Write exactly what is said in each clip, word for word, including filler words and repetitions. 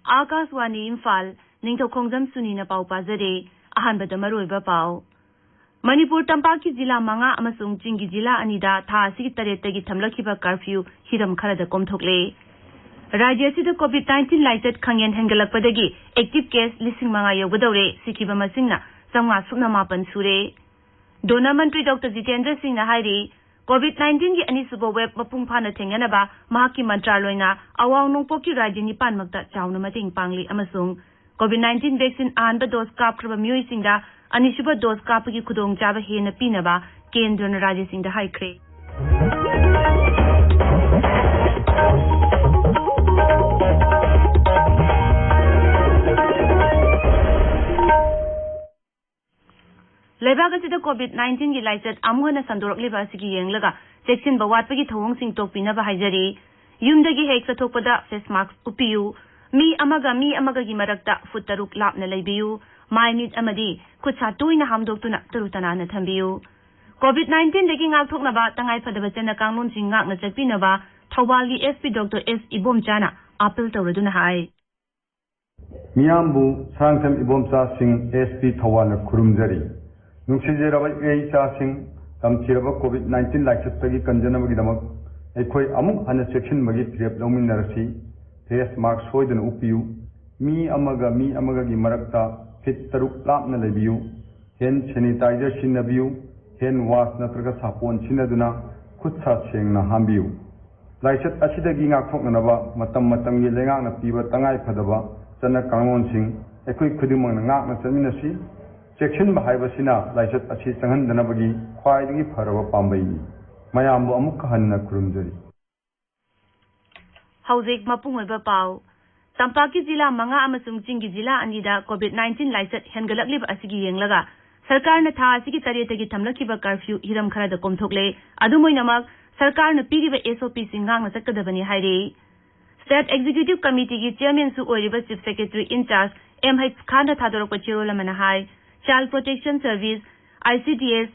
ꯑꯥꯀꯥꯁꯋꯥꯅꯤ ꯏꯝꯐꯥꯜ, ꯅꯤꯡꯊꯧꯈꯣꯡꯖꯝ ꯁꯨꯅꯤꯅ ꯄꯥꯎ ꯄꯥꯖꯔꯦ꯫ ꯑꯍꯥꯟꯕꯗ ꯃꯔꯨꯑꯣꯏꯕ ꯄꯥꯎ꯫ ꯃꯅꯤꯄꯨꯔ ꯇꯝꯄꯥꯛꯀꯤ ꯖꯤꯂꯥ ꯃꯉꯥ ꯑꯃꯁꯨꯡ ꯆꯤꯡꯒꯤ ꯖꯤꯂꯥ ꯑꯅꯤꯗ ꯊꯥ ꯑꯁꯤꯒꯤ ꯇꯔꯦꯠꯇꯒꯤ ꯊꯝꯂꯛꯈꯤꯕ ꯀꯔꯐ꯭ꯌꯨ ꯍꯤꯔꯝ ꯈꯔꯗ ꯀꯣꯝꯊꯣꯛꯂꯦ꯫ ꯔꯥꯖ꯭ꯌ ꯑꯁꯤꯗ COVID nineteen ꯂꯥꯏꯆꯠ ꯈꯪꯍꯦꯟ ꯍꯦꯟꯒꯠꯂꯛꯄꯗꯒꯤ active case ꯂꯤꯁꯤꯡ ꯃꯉꯥ ꯌꯧꯒꯗꯧꯔꯦ, ꯁꯤꯈꯤꯕ ꯃꯁꯤꯡꯅ ꯆꯥꯝꯃꯉꯥ ꯁꯨꯞꯅ ꯃꯥꯄꯟ ꯁꯨꯔꯦ꯫ ꯗꯣꯅꯥ ꯃꯟꯇ꯭ꯔꯤ ꯗꯣꯛꯇꯔ ꯖꯤꯇꯦꯟꯗ꯭ꯔ ꯁꯤꯡꯅ ꯍꯥꯏꯔꯤ, COVID nineteen ꯒꯤ ꯑꯅꯤꯁꯨꯕ wave ꯃꯄꯨꯡ ꯐꯥꯅ ꯊꯦꯡꯅꯅꯕ ꯃꯍꯥꯛꯀꯤ ꯃꯟꯇ꯭ꯔꯥꯂꯣꯏꯅ ꯑꯋꯥꯡ ꯅꯣꯡꯄꯣꯛꯀꯤ ꯔꯥꯖ꯭ꯌ ꯅꯤꯄꯥꯟꯃꯛꯇ ꯆꯥꯎꯅ ꯃꯇꯦꯡ ꯄꯥꯡꯂꯤ ꯑꯃꯁꯨꯡ COVID nineteen vaccine ꯑꯍꯥꯟꯕ dose ꯀꯥꯞꯈ꯭ꯔꯕ ꯃꯤꯑꯣꯏꯁꯤꯡꯗ ꯑꯅꯤꯁꯨꯕ dose ꯀꯥꯞꯄꯒꯤ ꯈꯨꯗꯣꯡꯆꯥꯕ ꯍꯦꯟꯅ ꯄꯤꯅꯕ ꯀꯦꯟꯗ꯭ꯔꯅ ꯔꯥꯖ꯭ꯌꯁꯤꯡꯗ ꯍꯥꯏꯈ꯭ꯔꯦ꯫ ꯂꯩꯕꯥꯛ ꯑꯁꯤꯗ COVID nineteen ꯒꯤ ꯂꯥꯏꯆꯠ ꯑꯃꯨꯛ ꯍꯟꯅ ꯁꯟꯗꯣꯔꯛꯂꯤꯕ ꯑꯁꯤꯒꯤ ꯌꯦꯡꯂꯒ ꯆꯦꯛꯁꯤꯟꯕ ꯋꯥꯠꯄꯒꯤ ꯊꯧꯑꯣꯡꯁꯤꯡ ꯇꯣꯛꯄꯤꯅꯕ ꯍꯥꯏꯖꯔꯤ꯫ ꯌꯨꯝꯗꯒꯤ ꯍꯦꯛ ꯆꯠꯊꯣꯛꯄꯗ face mask ꯎꯞꯄꯤꯌꯨ꯫ ꯃꯤ ꯑꯃꯒ ꯃꯤ ꯑꯃꯒꯒꯤ ꯃꯔꯛꯇ ꯐꯨꯠ ꯇꯔꯨꯛ ꯂꯥꯞꯅ ꯂꯩꯕꯤꯌꯨ꯫ ꯃꯥꯏ ꯃꯤꯠ ꯑꯃꯗꯤ ꯈꯨꯠ ꯁꯥ ꯇꯣꯏꯅ ꯍꯥꯝꯗꯣꯛꯇꯨꯅ ꯇꯔꯨ ꯇꯅꯥꯟꯅ ꯊꯝꯕꯤꯌꯨ꯫ COVID nineteen ꯗꯒꯤ ꯉꯥꯛꯊꯣꯛꯅꯕ ꯇꯉꯥꯏ ꯐꯗꯕ ꯆꯠꯅ ꯀꯥꯡꯂꯣꯟꯁꯤꯡ ꯉꯥꯛꯅ ꯆꯠꯄꯤꯅꯕ ꯊꯧꯕꯥꯜꯒꯤ SP ꯗꯣꯛꯇꯔ ꯑꯦꯁ ꯏꯕꯣꯝꯆꯥꯅ ꯑꯥꯄꯤꯜ ꯇꯧꯔꯗꯨꯅ ꯍꯥꯏ꯫ ꯃꯤꯌꯥꯝꯕꯨ ꯁꯥꯡꯊꯦꯝ ꯏꯕꯣꯝꯆꯥꯁꯤꯡ, SP ꯊꯧꯕꯥꯜꯅ ꯈꯨꯔꯨꯝꯖꯔꯤ꯫ ꯅꯨꯡꯁꯤꯖꯔꯕ ꯏꯆꯥꯁꯤꯡ, ꯇꯝꯊꯤꯔꯕ COVID nineteen ꯂꯥꯏꯆꯠꯇꯒꯤ ꯀꯟꯖꯅꯕꯒꯤꯗꯃꯛ ꯑꯩꯈꯣꯏ ꯑꯃꯨꯛ ꯍꯟꯅ ꯆꯦꯛꯁꯤꯟꯕꯒꯤ ꯐꯤꯔꯦꯞ ꯂꯧꯃꯤꯟꯅꯔꯁꯤ꯫ Face mask ꯁꯣꯏꯗꯅ ꯎꯞꯄꯤꯌꯨ꯫ ꯃꯤ ꯑꯃꯒ ꯃꯤ ꯑꯃꯒꯒꯤ ꯃꯔꯛꯇ feet ꯇꯔꯨꯛ ꯂꯥꯞꯅ ꯂꯩꯕꯤꯌꯨ꯫ Hand sanitizer ꯁꯤꯖꯤꯟꯅꯕꯤꯌꯨ꯫ Hand wash ꯅꯠꯇ꯭ꯔꯒ ꯁꯥꯄꯣꯟ ꯁꯤꯖꯤꯟꯅꯗꯨꯅ ꯈꯨꯠ ꯁꯥ ꯁꯦꯡꯅ ꯍꯥꯝꯕꯤꯌꯨ꯫ ꯂꯥꯏꯆꯠ ꯑꯁꯤꯗꯒꯤ ꯉꯥꯛꯊꯣꯛꯅꯅꯕ ꯃꯇꯝ ꯃꯇꯝꯒꯤ ꯂꯩꯉꯥꯛꯅ ꯄꯤꯕ ꯇꯉꯥꯏ ꯐꯗꯕ ꯆꯠꯅ ꯀꯥꯡꯂꯣꯟꯁꯤꯡ ꯑꯩꯈꯣꯏ ꯈꯨꯗꯤꯡꯃꯛꯅ ꯉꯥꯛꯅ ꯆꯠꯃꯤꯟꯅꯁꯤ꯫ ꯆꯦꯛꯁꯤꯟꯕ ꯍꯥꯏꯕꯁꯤꯅ ꯂꯥꯏꯆꯠ ꯑꯁꯤ ꯆꯪꯍꯟꯗꯅꯕꯒꯤ ꯈ꯭ꯋꯥꯏꯗꯒꯤ ꯐꯔꯕ ꯄꯥꯝꯕꯩꯅꯤ꯫ ꯃꯌꯥꯝꯕꯨ ꯑꯃꯨꯛꯀ ꯍꯟꯅ ꯈꯨꯔꯨꯝꯖꯔꯤ꯫ ꯍꯧꯖꯤꯛ ꯃꯄꯨꯡ ꯑꯣꯏꯕ ꯄꯥꯎ꯫ ꯇꯝꯄꯥꯛꯀꯤ ꯖꯤꯂꯥ ꯃꯉꯥ ꯑꯃꯁꯨꯡ ꯆꯤꯡꯒꯤ ꯖꯤꯂꯥ ꯑꯅꯤꯗ COVID nineteen ꯂꯥꯏꯆꯠ ꯍꯦꯟꯒꯠꯂꯛꯂꯤꯕ ꯑꯁꯤꯒꯤ ꯌꯦꯡꯂꯒ ꯁꯔꯀꯥꯔꯅ ꯊꯥ ꯑꯁꯤꯒꯤ ꯇꯔꯦꯠꯇꯒꯤ ꯊꯝꯂꯛꯈꯤꯕ ꯀꯔꯐ꯭ꯌꯨ ꯍꯤꯔꯝ ꯈꯔꯗ ꯀꯣꯝꯊꯣꯛꯂꯦ꯫ ꯑꯗꯨꯝ ꯑꯣꯏꯅꯃꯛ, ꯁꯔꯀꯥꯔꯅ ꯄꯤꯔꯤꯕ SOPꯁꯤꯡ ꯉꯥꯛꯅ ꯆꯠꯀꯗꯕꯅꯤ ꯍꯥꯏꯔꯤ꯫ State Executive Committeeꯒꯤ chairmanꯁꯨ ꯑꯣꯏꯔꯤꯕ Chief Secretary in charge M H ꯈꯥꯟꯅ ꯊꯥꯗꯣꯔꯛꯄ ꯆꯦꯔꯣꯜ ꯑꯃꯅ ꯍꯥꯏ, Child Protection Service, ICDS,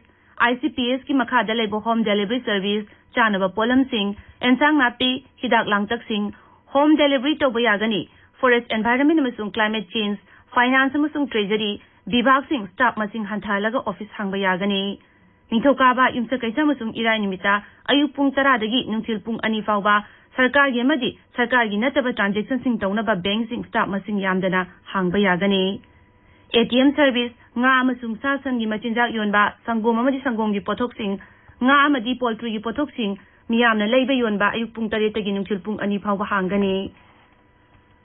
ICPSꯀꯤ ꯃꯈꯥꯗ ꯂꯩꯕ home delivery service, ꯆꯥꯅꯕ ꯄꯣꯠꯂꯝꯁꯤꯡ, ꯑꯦꯟꯁꯥꯡ ꯅꯥꯄꯤ, ꯍꯤꯗꯥꯛ ꯂꯥꯡꯊꯛꯁꯤꯡ home delivery ꯇꯧꯕ ꯌꯥꯒꯅꯤ꯫ Forest, Environment ꯑꯃꯁꯨꯡ Climate Change, Finance ꯑꯃꯁꯨꯡ Treasury ꯕꯤꯚꯥꯒꯁꯤꯡ staff ꯃꯁꯤꯡ ꯍꯟꯊꯍꯜꯂꯒ office ꯍꯥꯡꯕ ꯌꯥꯒꯅꯤ꯫ ꯅꯤꯡꯊꯧꯀꯥꯕ, ꯌꯨꯝꯁꯀꯩꯁ ꯑꯃꯁꯨꯡ ꯏꯔꯥꯏ ꯅꯨꯃꯤꯠꯇ ꯑꯌꯨꯛ ꯄꯨꯡ ꯇꯔꯥꯗꯒꯤ ꯅꯨꯡꯊꯤꯜ ꯄꯨꯡ ꯑꯅꯤ ꯐꯥꯎꯕ ꯁꯔꯀꯥꯔꯒꯤ ꯑꯃꯗꯤ ꯁꯔꯀꯥꯔꯒꯤ ꯅꯠꯇꯕ transactionꯁꯤꯡ ꯇꯧꯅꯕ bankꯁꯤꯡ staff ꯃꯁꯤꯡ ꯌꯥꯝꯗꯅ ꯍꯥꯡꯕ ꯌꯥꯒꯅꯤ꯫ ATM service, ꯉꯥ ꯑꯃꯁꯨꯡ ꯁꯥ ꯁꯟꯒꯤ ꯃꯆꯤꯟꯖꯥꯛ ꯌꯣꯟꯕ, ꯁꯪꯒꯣꯝ ꯑꯃꯗꯤ ꯁꯪꯒꯣꯝꯒꯤ ꯄꯣꯠꯊꯣꯛꯁꯤꯡ, ꯉꯥ ꯑꯃꯗꯤ poultryꯒꯤ ꯄꯣꯠꯊꯣꯛꯁꯤꯡ ꯃꯤꯌꯥꯝꯅ ꯂꯩꯕ ꯌꯣꯟꯕ ꯑꯌꯨꯛ ꯄꯨꯡ ꯇꯔꯦꯠꯇꯒꯤ ꯅꯨꯡꯊꯤꯜ ꯄꯨꯡ ꯑꯅꯤ ꯐꯥꯎꯕ ꯍꯥꯡꯒꯅꯤ꯫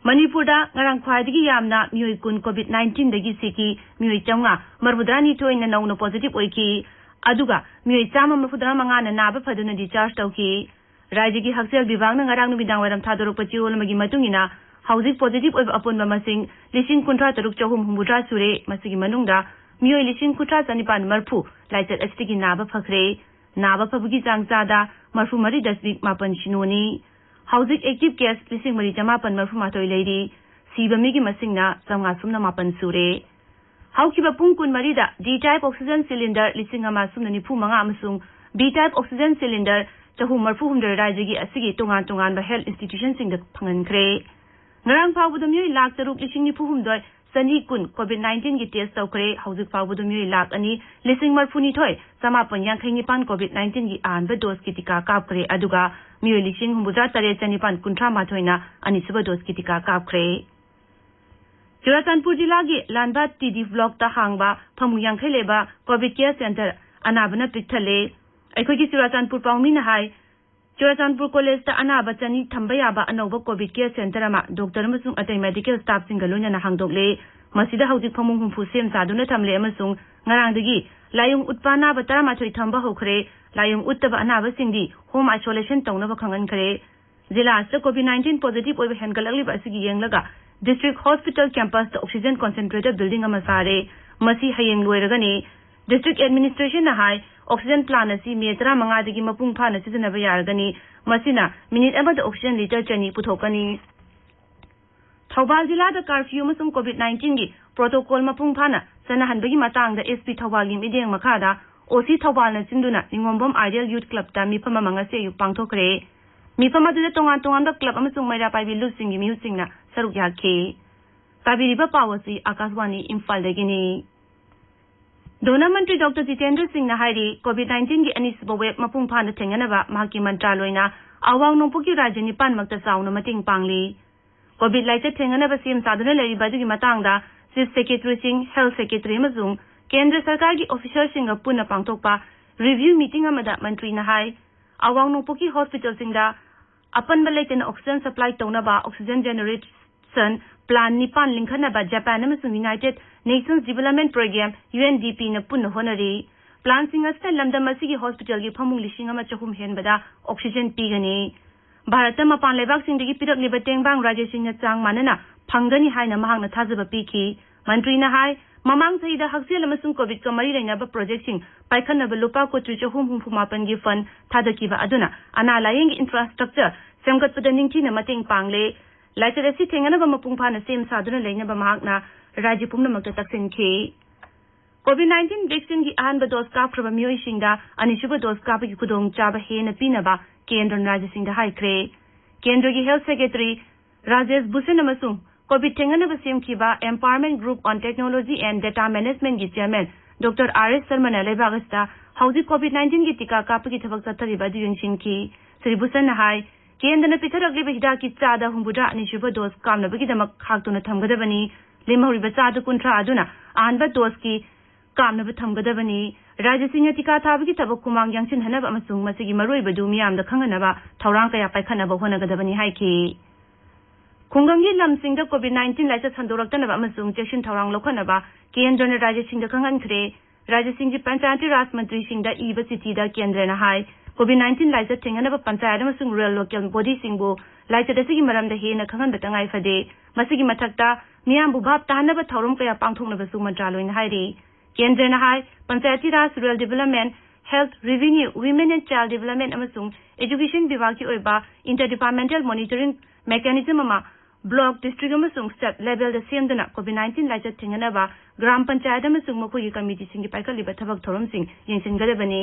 ꯃꯅꯤꯄꯨꯔꯗ ꯉꯔꯥꯡ ꯈ꯭ꯋꯥꯏꯗꯒꯤ ꯌꯥꯝꯅ ꯃꯤꯑꯣꯏ ꯀꯨꯟ COVID nineteenꯗꯒꯤ ꯁꯤꯈꯤ꯫ ꯃꯤꯑꯣꯏ ꯆꯥꯝꯃꯉꯥ ꯃꯔꯤꯐꯨꯇꯔꯥꯅꯤꯊꯣꯏꯅ ꯅꯧꯅ positive ꯑꯣꯏꯈꯤ꯫ ꯑꯗꯨꯒ ꯃꯤꯑꯣꯏ ꯆꯥꯝꯃ ꯃꯔꯤꯐꯨꯇꯔꯥꯃꯉꯥꯅ ꯅꯥꯕ ꯐꯗꯨꯅ discharge ꯇꯧꯈꯤ꯫ ꯔꯥꯖ꯭ꯌꯒꯤ ꯍꯛꯁꯦꯜ ꯕꯤꯚꯥꯒꯅ ꯉꯔꯥꯡ ꯅꯨꯃꯤꯗꯥꯡ ꯋꯥꯏꯔꯝ ꯊꯥꯗꯣꯔꯛꯄ ꯆꯦꯔꯣꯜ ꯑꯃꯒꯤ ꯃꯇꯨꯡ ꯏꯟꯅ, ꯍꯧꯖꯤꯛ positive ꯑꯣꯏꯕ ꯑꯄꯨꯟꯕ ꯃꯁꯤꯡ ꯂꯤꯁꯤꯡ ꯀꯨꯟꯊ꯭ꯔꯥ ꯇꯔꯨꯛ ꯆꯍꯨꯝ ꯍꯨꯝꯐꯨꯇꯔꯥ ꯁꯨꯔꯦ꯫ ꯃꯁꯤꯒꯤ ꯃꯅꯨꯡꯗ ꯃꯤꯑꯣꯏ ꯂꯤꯁꯤꯡ ꯀꯨꯟꯊ꯭ꯔꯥ ꯆꯅꯤꯄꯥꯟ ꯃꯔꯤꯐꯨ ꯂꯥꯏꯆꯠ ꯑꯁꯤꯗꯒꯤ ꯅꯥꯕ ꯐꯈ꯭ꯔꯦ꯫ ꯅꯥꯕ ꯐꯕꯒꯤ ꯆꯥꯡ ꯆꯥꯗ ꯃꯔꯤꯐꯨ ꯃꯔꯤ ꯗꯁꯃꯤꯛ ꯃꯥꯄꯟ ꯁꯤꯅꯣꯅꯤ꯫ ꯍꯧꯖꯤꯛ active case ꯂꯤꯁꯤꯡ ꯃꯔꯤ ꯆꯃꯥꯄꯟ ꯃꯔꯤꯐꯨ ꯃꯥꯊꯣꯏ ꯂꯩꯔꯤ꯫ ꯁꯤꯕ ꯃꯤꯒꯤ ꯃꯁꯤꯡꯅ ꯆꯥꯝꯃꯉꯥ ꯁꯨꯞꯅ ꯃꯥꯄꯟ ꯁꯨꯔꯦ꯫ ꯍꯧꯈꯤꯕ ꯄꯨꯡ ꯀꯨꯟꯃꯔꯤꯗ D type oxygen cylinder ꯂꯤꯁꯤꯡ ꯑꯃ ꯁꯨꯞꯅ ꯅꯤꯐꯨ ꯃꯉꯥ ꯑꯃꯁꯨꯡ B type oxygen cylinder ꯆꯍꯨꯝ ꯃꯔꯤꯐꯨ ꯍꯨꯝꯗꯣꯏ ꯔꯥꯖ꯭ꯌꯒꯤ ꯑꯁꯤꯒꯤ ꯇꯣꯉꯥꯟ ꯇꯣꯉꯥꯟꯕ health institutionꯁꯤꯡꯗ ꯐꯪꯍꯟꯈ꯭ꯔꯦ꯫ ꯉꯔꯥꯡ ꯐꯥꯎꯕꯗ ꯃꯤꯑꯣꯏ ꯂꯥꯈ ꯇꯔꯨꯛ ꯂꯤꯁꯤꯡ ꯅꯤꯐꯨ ꯍꯨꯝꯗꯣꯏ ꯆꯅꯤ ꯀꯨꯟ COVID nineteenꯒꯤ test ꯇꯧꯈ꯭ꯔꯦ꯫ ꯍꯧꯖꯤꯛ ꯐꯥꯎꯕꯗ ꯃꯤꯑꯣꯏ ꯂꯥꯈ ꯑꯅꯤ ꯂꯤꯁꯤꯡ ꯃꯔꯤꯐꯨꯅꯤꯊꯣꯏ ꯆꯃꯥꯄꯟ ꯌꯥꯡꯈꯩ ꯅꯤꯄꯥꯟ COVID nineteenꯒꯤ ꯑꯍꯥꯟꯕ doseꯀꯤ ꯇꯤꯀꯥ ꯀꯥꯞꯈ꯭ꯔꯦ, ꯑꯗꯨꯒ ꯃꯤꯑꯣꯏ ꯂꯤꯁꯤꯡ ꯍꯨꯝꯐꯨꯇꯔꯥ ꯇꯔꯦꯠ ꯆꯅꯤꯄꯥꯟ ꯀꯨꯟꯊ꯭ꯔꯥ ꯃꯥꯊꯣꯏꯅ ꯑꯅꯤꯁꯨꯕ doseꯀꯤ ꯇꯤꯀꯥ ꯀꯥꯞꯈ꯭ꯔꯦ꯫ ꯆꯨꯔꯥꯆꯥꯟꯄꯨꯔ ꯖꯤꯂꯥꯒꯤ ꯂꯥꯟꯕꯥ TD blockꯇ ꯍꯥꯡꯕ ꯐꯃꯨꯡ ꯌꯥꯡꯈꯩ ꯂꯩꯕ COVID care center ꯑꯅꯥꯕꯅ ꯄꯤꯛ ꯊꯜꯂꯦ꯫ ꯑꯩꯈꯣꯏꯒꯤ ꯆꯨꯔꯥꯆꯥꯟꯄꯨꯔ ꯄꯥꯎꯃꯤꯅ ꯍꯥꯏ, ꯆꯨꯔꯥꯆꯥꯟꯄꯨꯔ collegeꯇ ꯑꯅꯥꯕ ꯆꯅꯤ ꯊꯝꯕ ꯌꯥꯕ ꯑꯅꯧꯕ COVID care center ꯑꯃ doctor ꯑꯃꯁꯨꯡ ꯑꯇꯩ medical staffꯁꯤꯡꯒ ꯂꯣꯏꯅꯅ ꯍꯥꯡꯗꯣꯛꯂꯦ꯫ ꯃꯁꯤꯗ ꯍꯧꯖꯤꯛ ꯐꯃꯨꯡ ꯍꯨꯝꯐꯨ ꯁꯦꯝ ꯁꯥꯗꯨꯅ ꯊꯝꯂꯦ ꯑꯃꯁꯨꯡ ꯉꯔꯥꯡꯗꯒꯤ ꯂꯥꯏꯑꯣꯡ ꯎꯠꯄ ꯑꯅꯥꯕ ꯇꯔꯥꯃꯥꯊꯣꯏ ꯊꯝꯕ ꯍꯧꯈ꯭ꯔꯦ꯫ ꯂꯥꯏꯑꯣꯡ ꯎꯠꯇꯕ ꯑꯅꯥꯕꯁꯤꯡꯗꯤ home isolation ꯇꯧꯅꯕ ꯈꯪꯍꯟꯈ꯭ꯔꯦ꯫ ꯖꯤꯂꯥ ꯑꯁꯤꯗ COVID nineteen positive ꯑꯣꯏꯕ ꯍꯦꯟꯒꯠꯂꯛꯂꯤꯕ ꯑꯁꯤꯒꯤ ꯌꯦꯡꯂꯒ district hospital campusꯇ oxygen concentrator building ꯑꯃ ꯁꯥꯔꯦ꯫ ꯃꯁꯤ ꯍꯌꯦꯡ ꯂꯣꯏꯔꯒꯅꯤ꯫ District administrationꯅ ꯍꯥꯏ, oxygen plant ꯑꯁꯤ ꯃꯦ ꯇꯔꯥꯃꯉꯥꯗꯒꯤ ꯃꯄꯨꯡ ꯐꯥꯅ ꯁꯤꯖꯤꯟꯅꯕ ꯌꯥꯔꯒꯅꯤ꯫ ꯃꯁꯤꯅ minute ꯑꯃꯗ oxygen litre ꯆꯅꯤ ꯄꯨꯊꯣꯛꯀꯅꯤ꯫ ꯊꯧꯕꯥꯜ ꯖꯤꯂꯥꯗ curfew ꯑꯃꯁꯨꯡ COVID nineteenꯒꯤ protocol ꯃꯄꯨꯡ ꯐꯥꯅ ꯆꯠꯅꯍꯟꯕꯒꯤ ꯃꯇꯥꯡꯗ SP ꯊꯧꯕꯥꯜꯒꯤ ꯃꯤꯠꯌꯦꯡ ꯃꯈꯥꯗ OC ꯊꯧꯕꯥꯜꯅ ꯁꯤꯟꯗꯨꯅ ꯅꯤꯉꯣꯝꯕꯝ Ideal Youth Clubꯇ ꯃꯤꯐꯝ ꯑꯃ ꯉꯁꯤ ꯑꯌꯨꯛ ꯄꯥꯡꯊꯣꯛꯈ꯭ꯔꯦ꯫ ꯃꯤꯐꯝ ꯑꯗꯨꯗ ꯇꯣꯉꯥꯟ ꯇꯣꯉꯥꯟꯕ club ꯑꯃꯁꯨꯡ ꯃꯩꯔꯥ ꯄꯥꯏꯕꯤ ꯂꯨꯞꯁꯤꯡꯒꯤ ꯃꯤꯍꯨꯠꯁꯤꯡꯅ ꯁꯔꯨꯛ ꯌꯥꯈꯤ꯫ ꯇꯥꯕꯤꯔꯤꯕ ꯄꯥꯎ ꯑꯁꯤ ꯑꯥꯀꯥꯁꯕꯥꯅꯤ ꯏꯝꯐꯥꯜꯗꯒꯤꯅꯤ꯫ ꯙꯣꯅ ꯃꯟꯇ꯭ꯔꯤ ꯗꯣꯛꯇꯔ ꯖꯤꯇꯦꯟꯗ꯭ꯔ ꯁꯤꯡꯅ ꯍꯥꯏꯔꯤ, COVID nineteen ꯒꯤ ꯑꯅꯤꯁꯨꯕ wave ꯃꯄꯨꯡ ꯐꯥꯅ ꯊꯦꯡꯅꯅꯕ ꯃꯍꯥꯛꯀꯤ ꯃꯟꯇ꯭ꯔꯥꯂꯣꯏꯅ ꯑꯋꯥꯡ ꯅꯣꯡꯄꯣꯛꯀꯤ ꯔꯥꯖ꯭ꯌ ꯅꯤꯄꯥꯟꯃꯛꯇ ꯆꯥꯎꯅ ꯃꯇꯦꯡ ꯄꯥꯡꯂꯤ꯫ COVID ꯂꯥꯏꯆꯠ ꯊꯦꯡꯅꯅꯕ ꯁꯦꯝ ꯁꯥꯗꯨꯅ ꯂꯩꯔꯤꯕ ꯑꯗꯨꯒꯤ ꯃꯇꯥꯡꯗ Chief Secretaryꯁꯤꯡ, Health Secretary ꯑꯃꯁꯨꯡ ꯀꯦꯟꯗ꯭ꯔ ꯁꯔꯀꯥꯔꯒꯤ officerꯁꯤꯡꯒ ꯄꯨꯟꯅ ꯄꯥꯡꯊꯣꯛꯄ review meeting ꯑꯃꯗ ꯃꯟꯇ꯭ꯔꯤꯅ ꯍꯥꯏ, ꯑꯋꯥꯡ ꯅꯣꯡꯄꯣꯛꯀꯤ hospitalꯁꯤꯡꯗ ꯑꯄꯟꯕ ꯂꯩꯇꯅ oxygen supply ꯇꯧꯅꯕ oxygen generation plant ꯅꯤꯄꯥꯟ ꯂꯤꯡꯈꯠꯅꯕ ꯖꯄꯥꯟ ꯑꯃꯁꯨꯡ United Nations Development Programme, UNDPꯅ ꯄꯨꯟꯅ ꯍꯣꯠꯅꯔꯤ꯫ Plantꯁꯤꯡ ꯑꯁꯤꯅ ꯂꯝꯗꯝ ꯑꯁꯤꯒꯤ hospitalꯒꯤ ꯐꯃꯨꯡ ꯂꯤꯁꯤꯡ ꯑꯃ ꯆꯍꯨꯝ ꯍꯦꯟꯕꯗ oxygen ꯄꯤꯒꯅꯤ꯫ ꯚꯥꯔꯠꯇ ꯃꯄꯥꯟ ꯂꯩꯕꯥꯛꯁꯤꯡꯗꯒꯤ ꯄꯤꯔꯛꯂꯤꯕ ꯇꯦꯡꯕꯥꯡ ꯔꯥꯖ꯭ꯌꯁꯤꯡꯅ ꯆꯥꯡ ꯃꯥꯟꯅꯅ ꯐꯪꯒꯅꯤ ꯍꯥꯏꯅ ꯃꯍꯥꯛꯅ ꯊꯥꯖꯕ ꯄꯤꯈꯤ꯫ ꯃꯟꯇ꯭ꯔꯤꯅ ꯍꯥꯏ, ꯃꯃꯥꯡ ꯆꯍꯤꯗ ꯍꯛꯁꯦꯜ ꯑꯃꯁꯨꯡ COVIDꯀ ꯃꯔꯤ ꯂꯩꯅꯕ projectꯁꯤꯡ ꯄꯥꯏꯈꯠꯅꯕ ꯂꯨꯄꯥ ꯀꯣꯇꯤ ꯆꯍꯨꯝ ꯍꯨꯝꯐꯨ ꯃꯥꯄꯟꯒꯤ fund ꯊꯥꯗꯈꯤꯕ ꯑꯗꯨꯅ ꯑꯅꯥ ꯂꯥꯌꯦꯡꯒꯤ infrastructure ꯁꯦꯝꯒꯠꯄꯗ ꯅꯤꯡꯊꯤꯅ ꯃꯇꯦꯡ ꯄꯥꯡꯂꯦ꯫ ꯂꯥꯏꯆꯠ ꯑꯁꯤ ꯊꯦꯡꯅꯅꯕ ꯃꯄꯨꯡ ꯐꯥꯅ ꯁꯦꯝ ꯁꯥꯗꯨꯅ ꯂꯩꯅꯕ ꯃꯍꯥꯛꯅ ꯔꯥꯖ꯭ꯌ ꯄꯨꯝꯅꯃꯛꯇ ꯇꯛꯁꯤꯟꯈꯤ꯫ COVID nineteen vaccineꯒꯤ ꯑꯍꯥꯟꯕ dose ꯀꯥꯞꯈ꯭ꯔꯕ ꯃꯤꯑꯣꯏꯁꯤꯡꯗ ꯑꯅꯤꯁꯨꯕ dose ꯀꯥꯞꯄꯒꯤ ꯈꯨꯗꯣꯡꯆꯥꯕ ꯍꯦꯟꯅ ꯄꯤꯅꯕ ꯀꯦꯟꯗ꯭ꯔꯅ ꯔꯥꯖ꯭ꯌꯁꯤꯡꯗ ꯍꯥꯏꯈ꯭ꯔꯦ꯫ ꯀꯦꯟꯗ꯭ꯔꯒꯤ Health Secretary ꯔꯥꯖꯦꯁ ꯚꯨꯁꯟ ꯑꯃꯁꯨꯡ COVID ꯊꯦꯡꯅꯅꯕ ꯁꯦꯝꯈꯤꯕ Empowerment Group on Technology and Data Managementꯀꯤ chairman ꯗꯣꯛꯇꯔ ꯑꯥꯔ ꯑꯦꯁ ꯁꯔꯃꯅ ꯂꯩꯕꯥꯛ ꯑꯁꯤꯗ ꯍꯧꯖꯤꯛ COVID nineteenꯒꯤ ꯇꯤꯀꯥ ꯀꯥꯞꯄꯒꯤ ꯊꯕꯛ ꯆꯠꯊꯔꯤꯕ ꯑꯗꯨ ꯌꯦꯡꯁꯤꯟꯈꯤ꯫ ꯁ꯭ꯔꯤ ꯚꯨꯁꯟꯅ ꯍꯥꯏ, ꯀꯦꯟꯗ꯭ꯔꯅ ꯄꯤꯊꯔꯛꯂꯤꯕ ꯍꯤꯗꯥꯛꯀꯤ ꯆꯥꯗ ꯍꯨꯝꯐꯨꯇꯔꯥ ꯑꯅꯤꯁꯨꯕ dose ꯀꯥꯞꯅꯕꯒꯤꯗꯃꯛ ꯈꯥꯛꯇꯨꯅ ꯊꯝꯒꯗꯕꯅꯤ꯫ ꯂꯦꯝꯍꯧꯔꯤꯕ ꯆꯥꯗ ꯀꯨꯟꯊ꯭ꯔꯥ ꯑꯗꯨꯅ ꯑꯍꯥꯟꯕ doseꯀꯤ ꯀꯥꯞꯅꯕ ꯊꯝꯒꯗꯕꯅꯤ꯫ ꯔꯥꯖ꯭ꯌꯁꯤꯡꯅ ꯇꯤꯀꯥ ꯊꯥꯕꯒꯤ ꯊꯕꯛ ꯈꯨꯃꯥꯡ ꯌꯥꯡꯁꯤꯟꯍꯟꯅꯕ ꯑꯃꯁꯨꯡ ꯃꯁꯤꯒꯤ ꯃꯔꯨꯑꯣꯏꯕꯗꯨ ꯃꯤꯌꯥꯝꯗ ꯈꯪꯍꯟꯅꯕ ꯊꯧꯔꯥꯡ ꯀꯌꯥ ꯄꯥꯏꯈꯠꯅꯕ ꯍꯣꯠꯅꯒꯗꯕꯅꯤ ꯍꯥꯏꯈꯤ꯫ ꯈꯨꯡꯒꯪꯒꯤ ꯂꯝꯁꯤꯡꯗ COVID nineteen ꯂꯥꯏꯆꯠ ꯁꯟꯗꯣꯔꯛꯇꯅꯕ ꯑꯃꯁꯨꯡ ꯆꯦꯛꯁꯤꯟ ꯊꯧꯔꯥꯡ ꯂꯧꯈꯠꯅꯕ ꯀꯦꯟꯗ꯭ꯔꯅ ꯔꯥꯖ꯭ꯌꯁꯤꯡꯗ ꯈꯪꯍꯟꯈ꯭ꯔꯦ꯫ ꯔꯥꯖ꯭ꯌꯁꯤꯡꯒꯤ ꯄꯟꯆꯥꯌꯇꯤ ꯔꯥꯖ ꯃꯟꯇ꯭ꯔꯤꯁꯤꯡꯗ ꯏꯕ ꯆꯤꯊꯤꯗ ꯀꯦꯟꯗ꯭ꯔꯅ ꯍꯥꯏ, COVID nineteen ꯂꯥꯏꯆꯠ ꯊꯦꯡꯅꯅꯕ ꯄꯟꯆꯥꯌꯠ ꯑꯃꯁꯨꯡ rural local bodyꯁꯤꯡꯕꯨ ꯂꯥꯏꯆꯠ ꯑꯁꯤꯒꯤ ꯃꯔꯝꯗ ꯍꯦꯟꯅ ꯈꯪꯍꯟꯕ ꯇꯉꯥꯏ ꯐꯗꯦ꯫ ꯃꯁꯤꯒꯤ ꯃꯊꯛꯇ ꯃꯤꯌꯥꯝꯕꯨ ꯚꯥꯞ ꯇꯥꯍꯟꯅꯕ ꯊꯧꯔꯝ ꯀꯌꯥ ꯄꯥꯡꯊꯣꯛꯅꯕꯁꯨ ꯃꯟꯇ꯭ꯔꯥꯂꯣꯏꯅ ꯍꯥꯏꯔꯤ꯫ ꯀꯦꯟꯗ꯭ꯔꯅ ꯍꯥꯏ, ꯄꯟꯆꯥꯌꯇꯤ ꯔꯥꯖ, rural development, health, revenue, women and child development ꯑꯃꯁꯨꯡ education ꯕꯤꯚꯥꯒꯀꯤ ꯑꯣꯏꯕ inter departmental monitoring mechanism ꯑꯃ block, district ꯑꯃꯁꯨꯡ state levelꯗ ꯁꯦꯝꯗꯨꯅ COVID nineteen ꯂꯥꯏꯆꯠ ꯊꯦꯡꯅꯅꯕ ꯒ꯭ꯔꯥꯝ ꯄꯟꯆꯥꯌꯠ ꯑꯃꯁꯨꯡ ꯃꯈꯣꯏꯒꯤ committeeꯁꯤꯡꯒꯤ ꯄꯥꯏꯈꯠꯂꯤꯕ ꯊꯕꯛ ꯊꯧꯔꯝꯁꯤꯡ ꯌꯦꯡꯁꯤꯟꯒꯗꯕꯅꯤ꯫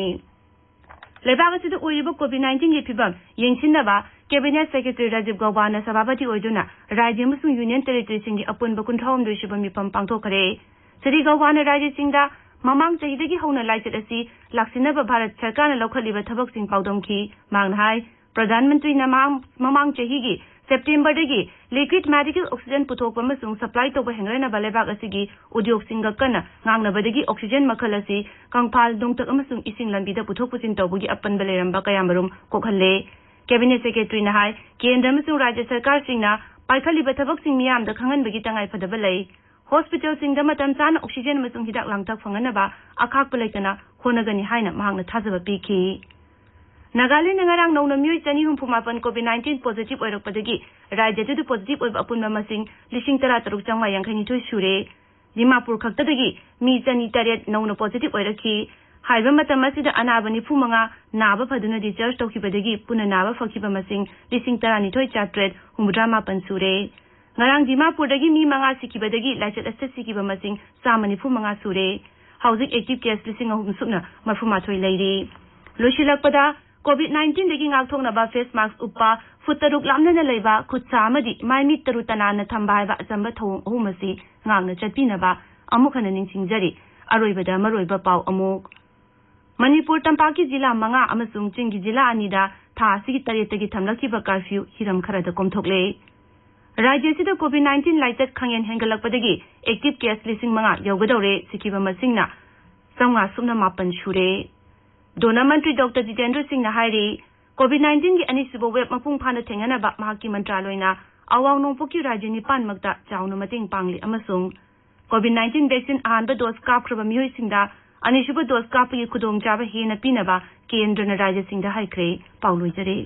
ꯂꯩꯕꯥꯛ ꯑꯁꯤꯗ ꯑꯣꯏꯔꯤꯕ COVID nineteenꯒꯤ ꯐꯤꯕꯝ ꯌꯦꯡꯁꯤꯟꯅꯕ Cabinet Secretary ꯔꯥꯖꯤꯕ ꯒꯧꯕꯥꯅ ꯁꯚꯥꯄꯇꯤ ꯑꯣꯏꯗꯨꯅ ꯔꯥꯖ꯭ꯌ ꯑꯃꯁꯨꯡ Union Territoryꯁꯤꯡꯒꯤ ꯑꯄꯨꯟꯕ ꯀꯨꯟꯊ꯭ꯔꯥꯍꯨꯝꯗꯣꯏ ꯁꯨꯕ ꯃꯤꯐꯝ ꯄꯥꯡꯊꯣꯛꯈ꯭ꯔꯦ꯫ ꯁ꯭ꯔꯤ ꯒꯧꯕꯥꯅ ꯔꯥꯖ꯭ꯌꯁꯤꯡꯗ ꯃꯃꯥꯡ ꯆꯍꯤꯗꯒꯤ ꯍꯧꯅ ꯂꯥꯏꯆꯠ ꯑꯁꯤ ꯂꯥꯛꯁꯤꯟꯅꯕ ꯚꯥꯔꯠ ꯁꯔꯀꯥꯔꯅ ꯂꯧꯈꯠꯂꯤꯕ ꯊꯕꯛꯁꯤꯡ ꯄꯥꯎꯗꯝꯈꯤ꯫ ꯃꯍꯥꯛꯅ ꯍꯥꯏ, ꯄ꯭ꯔꯙꯥꯟ ꯃꯟꯇ꯭ꯔꯤꯅ ꯃꯃꯥꯡ, ꯃꯃꯥꯡ ꯆꯍꯤꯒꯤ ꯁꯦꯞꯇꯦꯝꯕꯔꯗꯒꯤ liquid medical oxygen ꯄꯨꯊꯣꯛꯄ ꯑꯃꯁꯨꯡ supply ꯇꯧꯕ ꯍꯦꯟꯒꯠꯅꯕ ꯂꯩꯕꯥꯛ ꯑꯁꯤꯒꯤ ꯎꯗ꯭ꯌꯣꯒꯁꯤꯡꯒ ꯀꯟꯅ ꯉꯥꯡꯅꯕꯗꯒꯤ oxygen ꯃꯈꯜ ꯑꯁꯤ ꯀꯪꯐꯥꯜ, ꯅꯣꯡꯊꯛ ꯑꯃꯁꯨꯡ ꯏꯁꯤꯡ ꯂꯝꯕꯤꯗ ꯄꯨꯊꯣꯛ ꯄꯨꯁꯤꯟ ꯇꯧꯕꯒꯤ ꯑꯄꯟꯕ ꯂꯩꯔꯝꯕ ꯀꯌꯥꯃꯔꯨꯝ ꯀꯣꯛꯍꯜꯂꯦ꯫ Cabinet Secretaryꯅ ꯍꯥꯏ, ꯀꯦꯟꯗ꯭ꯔ ꯑꯃꯁꯨꯡ ꯔꯥꯖ꯭ꯌ ꯁꯔꯀꯥꯔꯁꯤꯡꯅ ꯄꯥꯏꯈꯠꯂꯤꯕ ꯊꯕꯛꯁꯤꯡ ꯃꯤꯌꯥꯝꯗ ꯈꯪꯍꯟꯕꯒꯤ ꯇꯉꯥꯏꯐꯗꯕ ꯂꯩ꯫ Hospitalꯁꯤꯡꯗ ꯃꯇꯝ ꯆꯥꯅ oxygen ꯑꯃꯁꯨꯡ ꯍꯤꯗꯥꯛ ꯂꯥꯡꯊꯛ ꯐꯪꯍꯟꯅꯕ ꯑꯈꯥꯛꯄ ꯂꯩꯇꯅ ꯍꯣꯠꯅꯒꯅꯤ ꯍꯥꯏꯅ ꯃꯍꯥꯛꯅ ꯊꯥꯖꯕ ꯄꯤꯈꯤ꯫ ꯅꯥꯒꯥꯂꯦꯟꯗ ꯉꯔꯥꯡ ꯅꯧꯅ ꯃꯤꯑꯣꯏ ꯆꯅꯤ ꯍꯨꯝꯐꯨ ꯃꯥꯄꯟ COVID nineteen positive ꯑꯣꯏꯔꯛꯄꯗꯒꯤ ꯔꯥꯖ꯭ꯌꯗꯨꯗ positive ꯑꯣꯏꯕ ꯑꯄꯨꯟꯕ ꯃꯁꯤꯡ ꯂꯤꯁꯤꯡ ꯇꯔꯥ ꯇꯔꯨꯛ ꯆꯥꯝꯃꯉꯥ ꯌꯥꯡꯈꯩ ꯅꯤꯊꯣꯏ ꯁꯨꯔꯦ꯫ ꯗꯤꯃꯥꯄꯨꯔ ꯈꯛꯇꯗꯒꯤ ꯃꯤ ꯆꯅꯤ ꯇꯔꯦꯠ ꯅꯧꯅ positive ꯑꯣꯏꯔꯛꯈꯤ꯫ ꯍꯥꯏꯔꯤꯕ ꯃꯇꯝ ꯑꯁꯤꯗ ꯑꯅꯥꯕ ꯅꯤꯐꯨ ꯃꯉꯥ ꯅꯥꯕ ꯐꯗꯨꯅ discharge ꯇꯧꯈꯤꯕꯗꯒꯤ ꯄꯨꯟꯅ ꯅꯥꯕ ꯐꯈꯤꯕ ꯃꯁꯤꯡ ꯂꯤꯁꯤꯡ ꯇꯔꯥꯅꯤꯊꯣꯏ ꯆꯥꯇ꯭ꯔꯦꯠ ꯍꯨꯝꯐꯨꯇꯔꯥ ꯃꯥꯄꯟ ꯁꯨꯔꯦ꯫ ꯉꯔꯥꯡ ꯗꯤꯃꯥꯄꯨꯔꯗꯒꯤ ꯃꯤ ꯃꯉꯥ ꯁꯤꯈꯤꯕꯗꯒꯤ ꯂꯥꯏꯆꯠ ꯑꯁꯤꯗ ꯁꯤꯈꯤꯕ ꯃꯁꯤꯡ ꯆꯥꯝꯃ ꯅꯤꯐꯨ ꯃꯉꯥ ꯁꯨꯔꯦ꯫ ꯍꯧꯖꯤꯛ active case ꯂꯤꯁꯤꯡ ꯑꯍꯨꯝ ꯁꯨꯞꯅ ꯃꯔꯤꯐꯨ ꯃꯥꯊꯣꯏ ꯂꯩꯔꯤ꯫ ꯂꯣꯏꯁꯤꯜꯂꯛꯄꯗ, COVID nineteenꯗꯒꯤ ꯉꯥꯛꯊꯣꯛꯅꯕ face mask ꯎꯞꯄ, ꯐꯨꯠ ꯇꯔꯨꯛ ꯂꯥꯞꯅꯅ ꯂꯩꯕ, ꯈꯨꯠ ꯁꯥ ꯑꯃꯗꯤ ꯃꯥꯏ ꯃꯤꯠ ꯇꯔꯨ ꯇꯅꯥꯟꯅ ꯊꯝꯕ ꯍꯥꯏꯕ ꯑꯆꯝꯕ ꯊꯧꯑꯣꯡ ꯑꯍꯨꯝ ꯑꯁꯤ ꯉꯥꯛꯅ ꯆꯠꯄꯤꯅꯕ ꯑꯃꯨꯛ ꯍꯟꯅ ꯅꯤꯡꯁꯤꯡꯖꯔꯤ꯫ ꯑꯔꯣꯏꯕꯗ ꯃꯔꯨꯑꯣꯏꯕ ꯄꯥꯎ ꯑꯃꯨꯛ꯫ ꯃꯅꯤꯄꯨꯔ ꯇꯝꯄꯥꯛꯀꯤ ꯖꯤꯂꯥ ꯃꯉꯥ ꯑꯃꯁꯨꯡ ꯆꯤꯡꯒꯤ ꯖꯤꯂꯥ ꯑꯅꯤꯗ ꯊꯥ ꯑꯁꯤꯒꯤ ꯇꯔꯦꯠꯇꯒꯤ ꯊꯝꯂꯛꯈꯤꯕ curfew ꯍꯤꯔꯝ ꯈꯔꯗ ꯀꯣꯝꯊꯣꯛꯂꯦ꯫ ꯔꯥꯖ꯭ꯌ ꯑꯁꯤꯗ COVID nineteen ꯂꯥꯏꯆꯠ ꯈꯪꯍꯦꯟ ꯍꯦꯟꯒꯠꯂꯛꯄꯗꯒꯤ active case ꯂꯤꯁꯤꯡ ꯃꯉꯥ ꯌꯧꯒꯗꯧꯔꯦ, ꯁꯤꯈꯤꯕ ꯃꯁꯤꯡꯅ ꯆꯥꯝꯃꯉꯥ ꯁꯨꯞꯅ ꯃꯥꯄꯟ ꯁꯨꯔꯦ꯫ ꯗꯣꯅ ꯃꯟꯇ꯭ꯔꯤ ꯗꯣꯛꯇꯔ ꯖꯤꯇꯦꯟꯗ꯭ꯔ ꯁꯤꯡꯅ ꯍꯥꯏꯔꯤ, COVID nineteenꯒꯤ ꯑꯅꯤꯁꯨꯕ wave ꯃꯄꯨꯡ ꯐꯥꯅ ꯊꯦꯡꯅꯅꯕ ꯃꯍꯥꯛꯀꯤ ꯃꯟꯇ꯭ꯔꯥꯂꯣꯏꯅ ꯑꯋꯥꯡ ꯅꯣꯡꯄꯣꯛꯀꯤ ꯔꯥꯖ꯭ꯌ ꯅꯤꯄꯥꯟꯃꯛꯇ ꯆꯥꯎꯅ ꯃꯇꯦꯡ ꯄꯥꯡꯂꯤ ꯑꯃꯁꯨꯡ COVID nineteen vaccine ꯑꯍꯥꯟꯕ dose ꯀꯥꯞꯈ꯭ꯔꯕ ꯃꯤꯑꯣꯏꯁꯤꯡꯗ ꯑꯅꯤꯁꯨꯕ dose ꯀꯥꯞꯄꯒꯤ ꯈꯨꯗꯣꯡꯆꯥꯕ ꯍꯦꯟꯅ ꯄꯤꯅꯕ ꯀꯦꯟꯗ꯭ꯔꯅ ꯔꯥꯖ꯭ꯌꯁꯤꯡꯗ ꯍꯥꯏꯈ꯭ꯔꯦ꯫ ꯄꯥꯎ ꯂꯣꯏꯖꯔꯦ꯫